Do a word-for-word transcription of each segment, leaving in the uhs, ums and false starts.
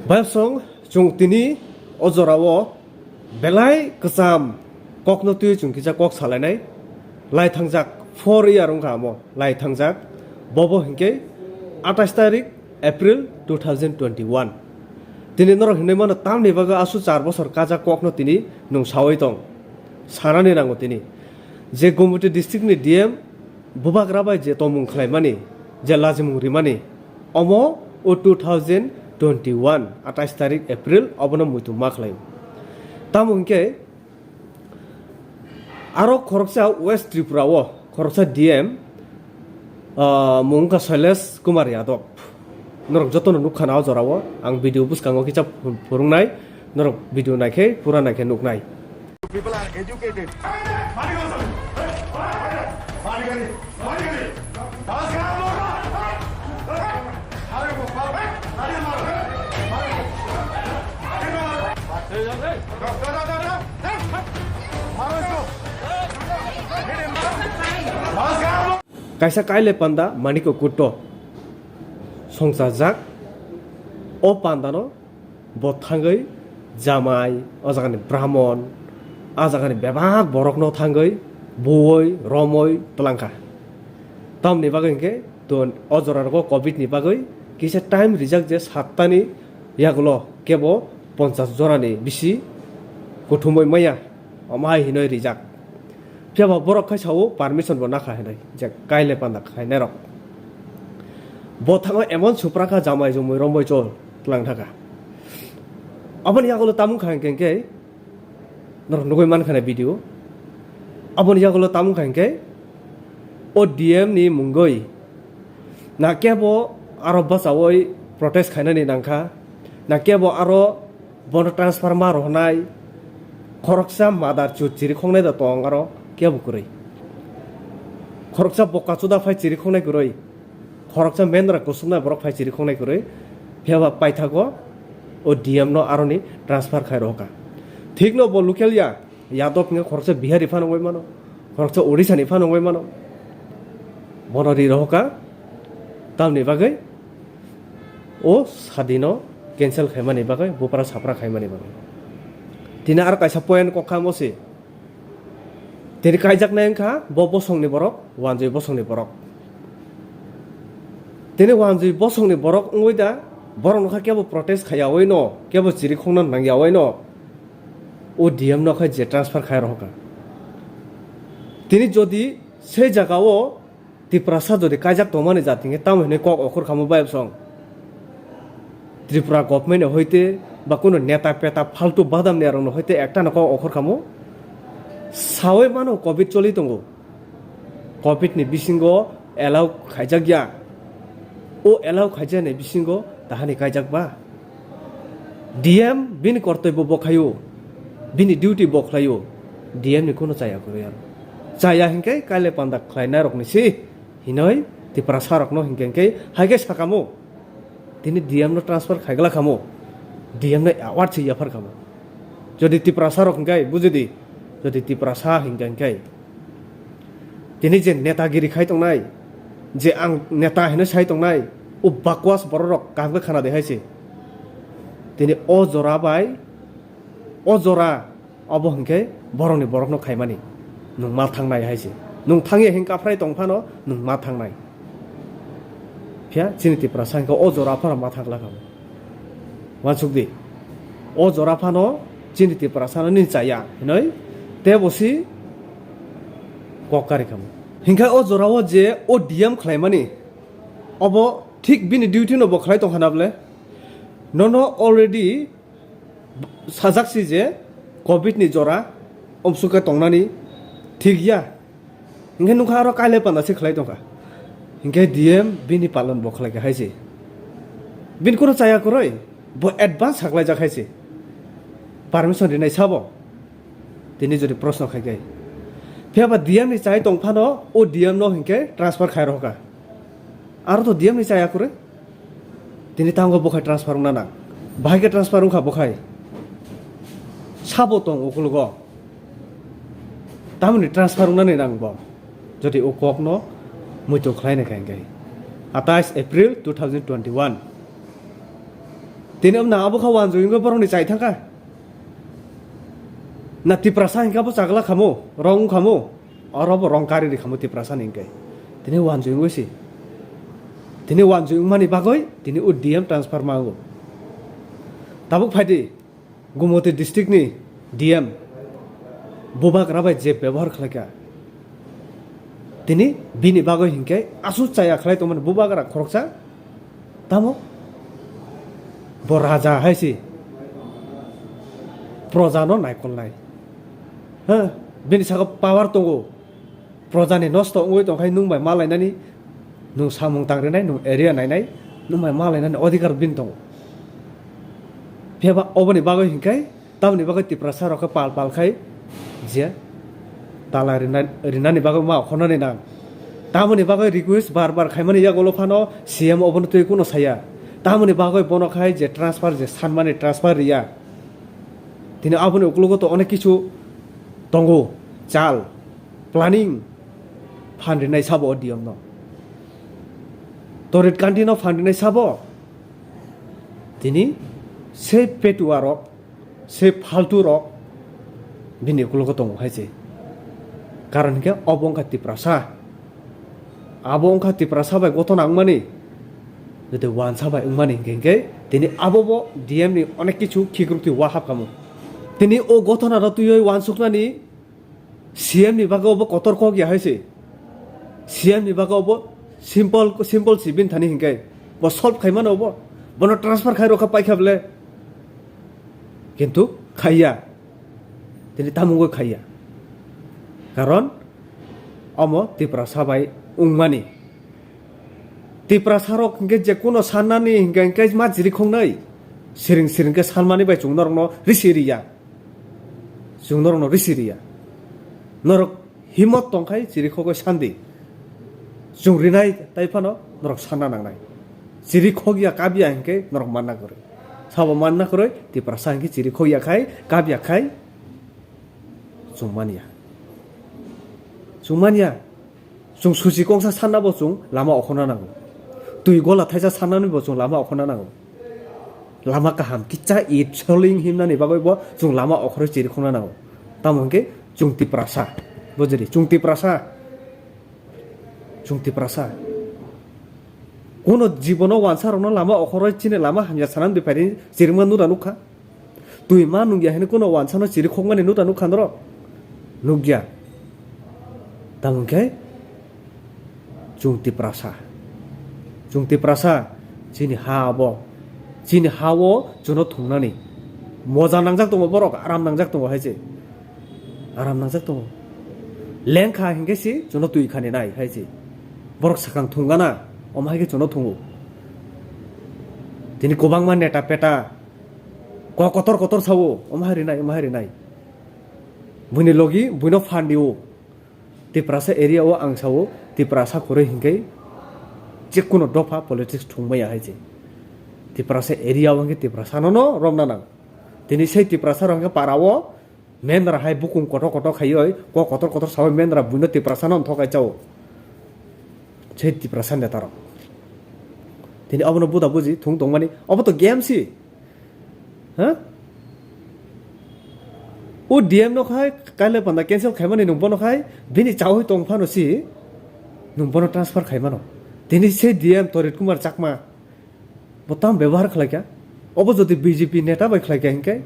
Bayapsong, chwng tini o jorao belai kwcham kokno twiwi chwng kisa kok salainai. Lai thangjak four year wngkha amo, lai thangjak. Bobo hinkhe atais tarik April two thousand twenty-one. Tini norok hinwi mano tamni bagwi asu char bosor kajak kokno tini nwng sawi tong. Sanani nango tini. Je Gomoti district ni D M bubagra bai je tongmung khlaimani, je lajimung rimani, omo o two thousand twenty-one, atais tarik April, obono muitu ma khlai. Tamo hinkhe aro khoroksa West Tripura o khoroksa D M, ah, mung wngkha Shailesh Kumar Yadav. Norok jotono nukha na o jorao, ang video bwskango kisa phurungnai, norok video naikhe pura naikhe nuknai. People are educated. Kaisa kaile panda Maniko Kutto songchajak. O pandano bo thangwi jamai, o jagani brahmon, a jagani bebak borokno thangwi buwi, romwi twlangkha. Tamni bagwi hinkhe to o jorarok covid ni bagwi kisa time rijak je sattani yagulo kebo ponchas jorani bisi kuthumwi maya, omo hai hinwi rijak. Phiya ba borok khai sao permission bo nakha hinwi je kaile panda khainairok. Bo thango emon supra kha jamai jumui romoi chol tlang thaka. Aboni yagulo tamung kha hinkhe hinkhe norok nugui mankha na video. Aboni yagulo tamung kha hinkhe o D M ni mungoi na kebo aro bachaui protest khainani nangkha, na kebo aro bono transfer ma rohnai, khoroksa madar chut chiri khongnai da tong aro kebo kwrwi. Khoroksa boka chuda phai chiri khongnai kwrwi. Khoroksa mendra kusumnai borok phai chiri khongnai kwrwi. Phiya ba paithago o D M no aroni transfer khai rohka. Thikno bo local ya, Yadav hwnkhe khoroksa Bihari phano wngwi mano, khoroksa Odisha ni phano wngwi mano. Bono ri rohka tamni bagwi o sadino cancel khaimani bagwi, bupra sapra khaimani bagwi. Tini aro kaisa point kok kha mo se. Tini kaijaknai wngkha bo bosongni borok, wanjwi bosongni borok. Tini wanjwi bosongni borok wngwi da, borok nokha kebo protest khaiyaui no, kebo chiri khongna nangyaui no, o D M no khai je transfer khai rohka. Tini jodi sei jagao Tiprasa jodi kaijak tongmani jat hinkhe tamo hinwi kok okhor khamu bayapsong? Tripura government ni hoite ba kunu neta peta faltu badam ni arokno hoite ekta no kok okhor khamu? Sawi mano covid choli tongo. Covid ni bisingo allow khaijak ya. O allow khaijak ni bisingo tahani kaijak ba? D M bini kortoi bo bo khaio, bini duty bo khlaio, D M ni kunu chaya kwrwi aro. Chaya hinkhe kaile panda khlainai rokni si hinoi Tiprasa rokno hinkhe hinkhe haikhe sakamo, tini D M no transfer khaigla khamo, D M no award se yaphar khamo. Jodi Tiprasa rok hinkhe bujidi, jodi Tiprasa hinkhe hinkhe tini je netagiri khai tongnai, je ang neta hino sai tongnai, o bakwas borok rok kaham khe khana de hai se. Tini o jora bai, o jora obo hinkhe borokni borokno khaimani nwng ma thangnai hai se. Nwng thangya hinkhe aphrai tong phano nwng ma thangnai. Phiya chini Tiprasa hinkhe o jora phano ma thangla kha. Wansuk di. O jora phano chini Tiprasa no nini chaya hinoi tebo si kok kari khamu. Hinkhe o jora o je o D M khlaimani, obo thik bini duty no bo khlai tong khana bole. Nono already sajak si je covid ni jora omsuk khe tongnani thik ya. Hinkhe nukha aro kaile panda se khlai tongkha. Hinkhe D M bini palan bo khlai kha hai se. Bini kunu chaya kwrwi, bo advance saklaijak hai se. Permission rinai sabo? Tini jodi proshno khai khe. Phiya ba D M ni chai tong phano o D M no hinkhe transfer khai rohka. Aro to D M ni chaya kwrwi. Tini tango bokhai transfer wngna nang. Bahai khe transfer wngkha bokhai. Sabo tong ukulugo. Tamoni transfer wngnani nang bo. Jodi o kokno muitu khlainai kha hingkhe atais April two thousand twenty-one. Tini wngna abo kha wanjui wngwi borokni chai thangkha. Na Tiprasa hingkha bo chagla khamo, rong khamo, oro bo rong kari ri khamo Tiprasa ni hingkhe. Tini wanjui wngwi si. Tini wanjui wngmani bagwi tini o D M transfer mango. Tabuk phaidi, Gumoti district ni D M bubagra bai je bebohar khlaikha, tini bini bagwi hinkhe aswk chaya khlai tongmani bubagra khoroksa, tamo bo raja hai se proja no naikolnai, ha, bini saka power tongo. Projani nosto wngwi tongkhai nwng bai ma lainani, nwng samung tang rinai, nwng area nainai, nwng bai ma lainani odhikar bini tongo. Phiya ba oboni bagwi hinkhai, tamoni bagwi Tiprasa rok khe pal pal khai je tala rina-, rinani bagwi ma okhornani nang. Tamoni bagwi request bar bar khaimani yagulo phano C M obono twi kuno saya. Tamoni bagwi bono khai je transfer je sanmani transfer riya. Tini aboni ukologo to onek kichu tongo, chal. Planning phan rinai sabo o D M no. Torit Kandi no phan rinai sabo. Tini se petua rok, se phaltu rok bini ukologo tongo hai se. Karon hinkhe obo wngkha Tiprasa. Abo wngkha Tiprasa bai gothona wngmani. Jodi wansa bai wngmani hinkhe, hinkhe tini abo bo D M ni onek kichu khikruk twi wahap kamo. Tini o gothona no twiwi wansuknani C M ni bagwi obo kotor kok ya hai se. C M ni bagwi obo simple, simple si bini thani hinkhe. Bo solve khai mano obo. Bono transfer khai rokha paikha bole. Kintu khaiya. Tini tamungwi khaiya. Karon omo Tiprasa bai wngmani. Tiprasa rok hinkhe je kuno sannani hinkhe, hinkhe ma chirikhoknai. Siring siring khe sanmani bai chwng norokno risi riya. Chwng norokno risi riya. Norok himot tongkhai chirikhogwi sandi. Chwng rinai tai phano norok sanna nangnai. Chirikhogya kabya hinkhe norok manna kwrwi. Sabo manna kwrwi Tiprasa hinkhe chirikhogya khai, kabya khai chwng manya. Chwng manya. Chwng suchi kongsa sanna bo chwng lama okhorna nango. Twi gola thaisa sannani bo chwng lama okhorna nango. Lama kaham kicha it soling himnani bagwi bo chwng lama okhorwi chirikhokna nango. Tamo hwnkhe chwng Tiprasa. Bujiri, chwng Tiprasa. Chwng Tiprasa. Kuno jibono wansarokno lama okhorwi chini lama hamya sanani bwphari chirima nura nukha. Twi ma nungya hwnwi kuno wansano chirikhokmani nuta nukha norok? Nukya. Tamo khe chwng Tiprasa. Chwng Tiprasa, chini ha abo. Chini ha-o chwngno thungnani. Moja nangjak tongo borok, aram nangjak tongo hai se. Aram nangjak tongo. Lengkha hinkhe se chwngno twi khani nai hai se. Borok sakang thungana, omo hai khe chwngno thungo. Tini kwbangma neta peta kok kotor kotor sao, omo hai rinai, omo hai rinai. Buini logi buino phan dio. Tiprasa area o ang sao, Tiprasa kwrwi hinkhe jekunu dopha politics thwngmaya hai se. Tiprasa area o hinkhe Tiprasa no no romna nang. Tini sei Tiprasa rok hinkhe para o mendra hai bukung kotor kotor khaioi, kok kotor kotor sao mendra buino Tiprasa no thok hai chao. Sei Tiprasa neta rok. Tini abono buda buji thung tongmani, obo to game si. Ha? O D M no khai kaile panda cancel khaimani nung bono khai bini chawi tong phano si nung bono transfer khaimano. Tini se D M Torit Kumar Chakma bo tam bebohar khlaikha. Obo jodi B J P neta bai khlaikha hinkhe,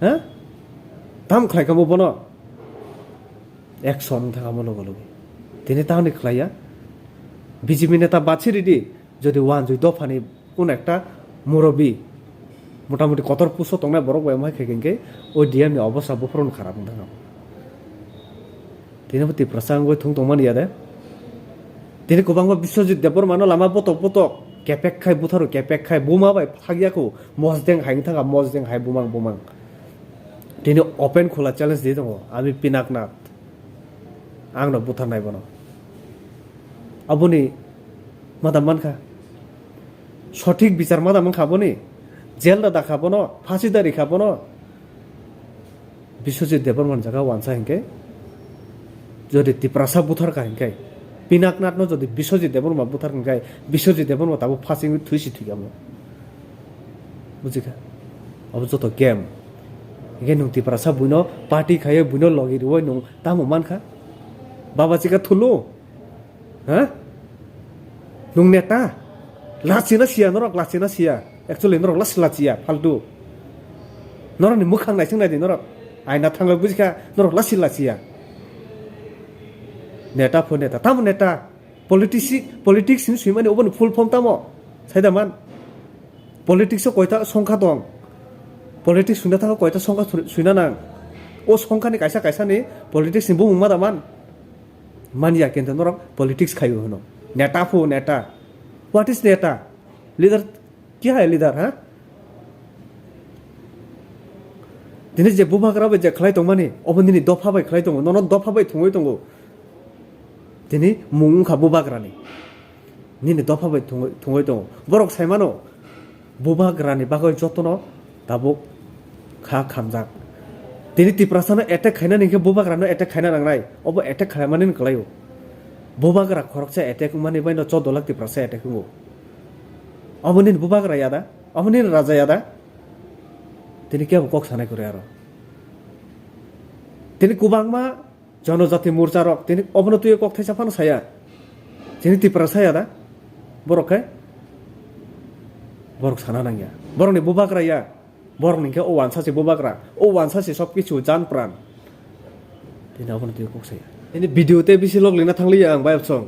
ha? Tam khlaikha bo bono action wng thangkha mo logo logi. Tini tamni khlaiya. B J P neta bachi ridi jodi wanjui dophani Kun ekta murabi, motamuti kotor puso tongnai borok bai omo hai khe hinkhe o D M ni obostha buphuru no kharap wng thangkha. Tini bo Tiprasa wngwi thung tongmani ya de. Tini kwbangma Biswajit Debbarma no lama botok botok kepek khai butharu kepek khai buma bai phagya kho Mosdeng hai wng thangkha, Mosdeng hai bumang bumang. Tini open khula challenge di tongo, ami Pinaknath. Ang no butharnai bono. Aboni mada mankha. Sothik bichar mada mankha boni. Jel da dakha bono, phasi da rikha bono. Biswajit Debbarma ni jaga wansa hinkhe Jodi Tiprasa buthar ka hinkhe, Pinaknath no jodi Biswajit Debbarma buthar hinkhe, Biswajit Debbarma tabuk phasing thwi si thwi kamo. Bujikha? Abo joto game. Hinkhe nwng Tiprasa buino party khaiwi buino logi rwui nwng tamo mankha? Baba chika thulu? Ha? Nwng neta? Lachina siya norok, lachina siya. Actually norok lasi lachiya, faltu. Norokni mwkhang naising naidi norok. Aina thangwi bujikha, norok lasi lachiya. Neta pho neta. Tamo neta? Politics, politics ni swimani oboni full form tamo? Saida man. Politics o koita songkha tong? Politics swina thangkha koita songkha swi-, swina nang? O songkhani kaisa kaisa ni politics ni bumung ma da man? Manya kintu norok politics khaio hwno. Neta pho neta. What is neta? Leader, kya hai leader, ha? Tini je bubagra bai je khlai tongmani, obo nini dopha bai khlai tongo, nono dopha bai thwngwi tongo. Tini mung wngkha bubagrani. Nini dopha bai thwngwi, thwngwi tongo. Borok sai mano, bubagrani bagwi jotono tabuk kha khamjak. Tini Tiprasano attack khainani hinkhe bubagrano attack khaina nangnai. Obo attack khlaimani kwlaio. Bubagra khoroksa attack wngmani baino choudo lakh Tiprasa attack wngo. Obo nini bubagra ya da? Obo nini raja ya da? Tini kebo kok sanai kwrwi aro. Tini kwbangma Jonojati morcha rok tini obono twiwi kok thaisa phano saya. Tini Tiprasa ya da? Borok khe? Borok sana nangya. Borokni bubagra ya. Borokni khe o wansa se bubagra. O wansa se sob kichu jan pran. Tini obono twiwi kok saya. Tini video tei bisi log lina thangliya ang bayapsong.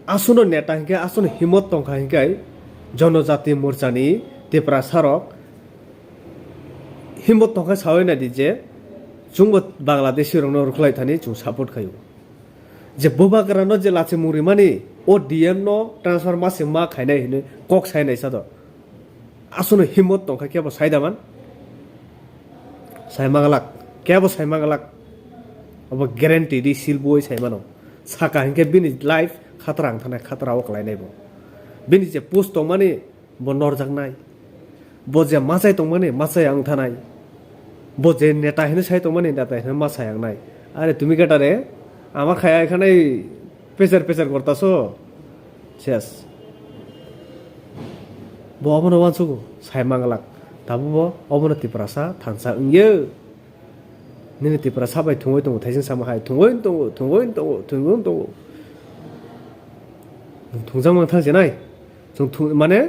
Aswkno neta hinkhe, aswkno himot tongkha hinkhe Jonojati morchani Tiprasa rok himot tongkha sawi naidi je chwngbo Bangladeshi rokno rwkhlai thani chwng support khaio. Je bubagrano je lachimung rimani o D M no transfer ma se ma khainai hinwi kok sai naisa do. Aswkno himot tongkha kebo sai da man? Sai manglak, kebo sai manglak. Obo guarantee di seal bui sai mano. Saka hinkhe bini life khatra wng thanai khatra o kwlainai bo. Bini je post tongmani bo norjaknai. Bo je machai tongmani machai ang thanai. Bo je neta hinwi sai tongmani neta hinwi machai ang nai. Are tumi keta re, ama khaya khanai peser peser gortaso. Ses. Bo obono wansugo sai manglak. Tabo bo obono Tiprasa thansa wngyo. Nini Tiprasa bai thungwi tongo, thaising sama hai thungwi tongo, thungwi tongo, thungwi tongo. Thungjak mang thang sinai. Chwng thung mane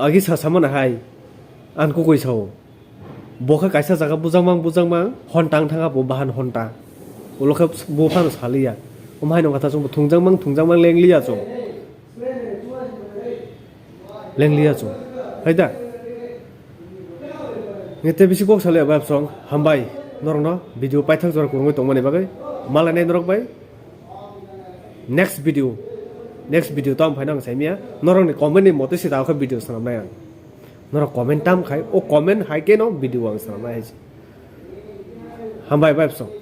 agi sa samana hai an kukui sao. Bo khe kaisa jaga bujak mang bujak mang honta wng thangkha bo bahan honta. Ulo khe bo phano saliya. Omo hai nokha ta chwng bo thungjak mang thungjak mang lengliya chwng. Lengliya chwng. Hai da? Nge tei bisi kok saliya bai absong. Hambai norokno video paithak jora kwrwngwi tongmani bagwi. Malainai norok bai. Next video, next video tamo phaino ang saimanya. Norokni comment ni mote se tao khe video swnamnai ang. Norok comment tam khai, o comment hai khe no video ang swnamnai hai se. Hambai bai bwsong.